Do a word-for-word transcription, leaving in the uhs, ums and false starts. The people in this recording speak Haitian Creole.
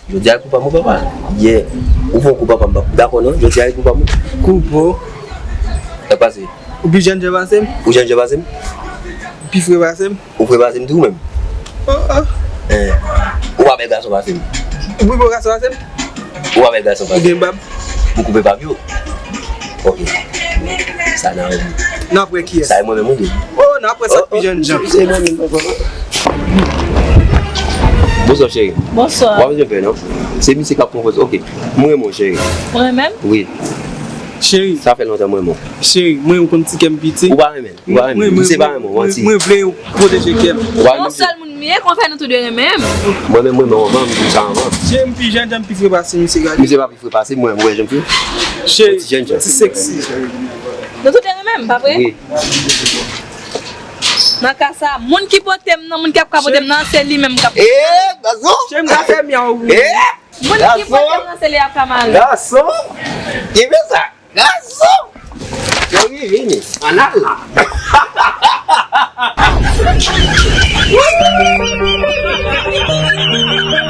Jodi a kou pa m wi papa. Yeah. Ou fè yon kou papa m pa dakò non. Jodi a kou pa m. Kou po. Sa k pase? Ou pi jènjan pase m. Ou jènjan pase m. Ou pi fre pase m. Ou fre pase m tou menm. Oh, oh. Eh. Ou pa bèl gason pase m. Ou pi bo gason pase m. Ou pa bèl gason pase m. Ou gen bab. Ou koupe bab yo. Ok. Sa nan rèv. Nan apre kiyès? Sa e mwen menm wi. Oh, nan apre sa pi jènjan. Se mwen menm papa. Bonswa cheri. Bonswa. W ap bezwen pè non. Se misye k ap konpoze. Ok. Mwen renmen w cheri. Mwen menm? Wi. Cheri. Sa fè lontan mwen renmen w. Cheri, mwen ou konn ti kè m piti. Ou pa renmen l. Ou pa renmen l. Misye pa renmen w manti. Mwen vle pwoteje kè m. Ou pa renmen l. Yon sèl moun m ye, kòman fè nou tou de renmen m? Mwen menm mwen renmen w anvan, m di w sa anvan. Cheri, m pi jènjan, m pi fre pase misye gade. Misye pa pi fre pase mwen, mwen jènjan. Cheri, ti jènjan. Ti seksi. Nou tout te renmen m, pa vre? Wi. Nan ka sa, moun ki pote m nan, moun ki ap ka pote m nan, se li menm k ap. Eh, gason! Cheri, m ka fè myaw wi. Eh! Moun ki pote m nan, se li ap ka mare. Gason! Ki fè sa? Gason! Cheri, vini. Ann al la.